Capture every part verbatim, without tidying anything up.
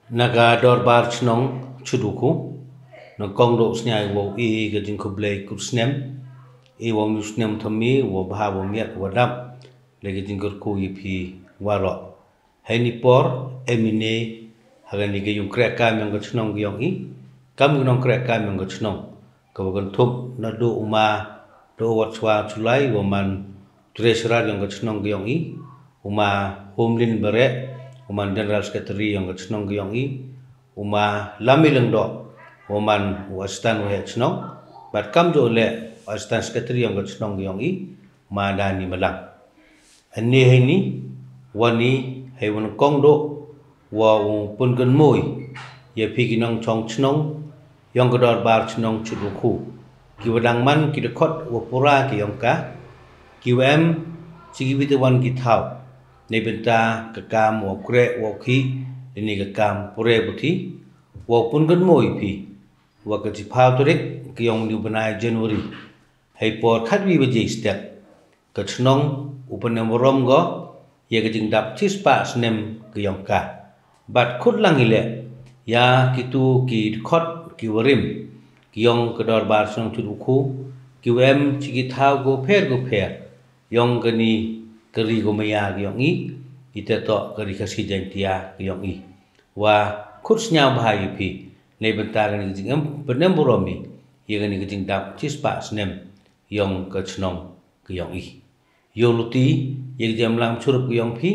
Na ka dorbar chnong Chutwakhu, na kong dok sniai wow i ka jingkhublei kut snem, i wow nyu snem thymmai, wow bha wow miat wow dap, le ka jingkyrkhu i phi waroh. Hei ni por, em i ne, ha ka ni ka yung krek kam yong ka chnong ka yong i, kam ka nong krek kam yong ka chnong, ka wa kan thup na do uma, do wat swa chulai, wa man treasurer yong ka chnong ka yong i, uma Homlin Bareh, wa man general secretary yong ka chnong ka yong i, uma Lami Lyngdoh, wa man u assistant wa heh chnong, bat kam jo le assistant secretary yong ka chnong ka yong i, uma Dani Malang. Ani hei ni, wa ni, hei wan kong dok, wa u pun kan moi, ya phi ki nong chong chnong, yong ka dorbar chnong Chutwakhu. Ki wa dang man ki dkhot wa pura ki yong ka, ki wa em, chi ki wa te wan ki thaw. Nei bynta ka kam wa krek wa khi, le ni ka kam pure buti, wa pun kan moi phi, wa ka chi phaw tarik, ki yong ni u bnai January. Hei por khatwi baje step. Ka chnong u pynem warom go, ya ka jingdap chispah snem ka yong ka. Bat khut lang i le, ya ki tu ki dkhot ki warim, ki yong ka dorbar chnong Chutwakhu, ki wa em chi ki thaw go pher go pher, yong ka ni ka ri go maya ka yong i, i te to ka ri Khasi Jaintia ka yong i. Wa khut sniaw bha i phi, nei bynta ka ni ka jingem, pynem warom i, ya ka ni ka jingdap chispah snem, yong ka chnong ka yong i. Yow luti, ya ka jingem lang churup ka yong phi,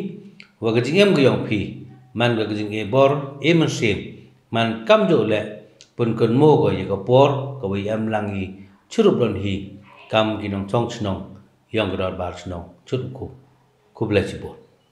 wa ka jingem ka yong phi, man ka jing e bor, e mynsiem, man kam jo le, pun kan mo ka ya ka por, ka wa em lang i, churup don hi, kam ki nong chong chnong, yong ka dorbar chnong, Chutwakhu. Khublei chibun.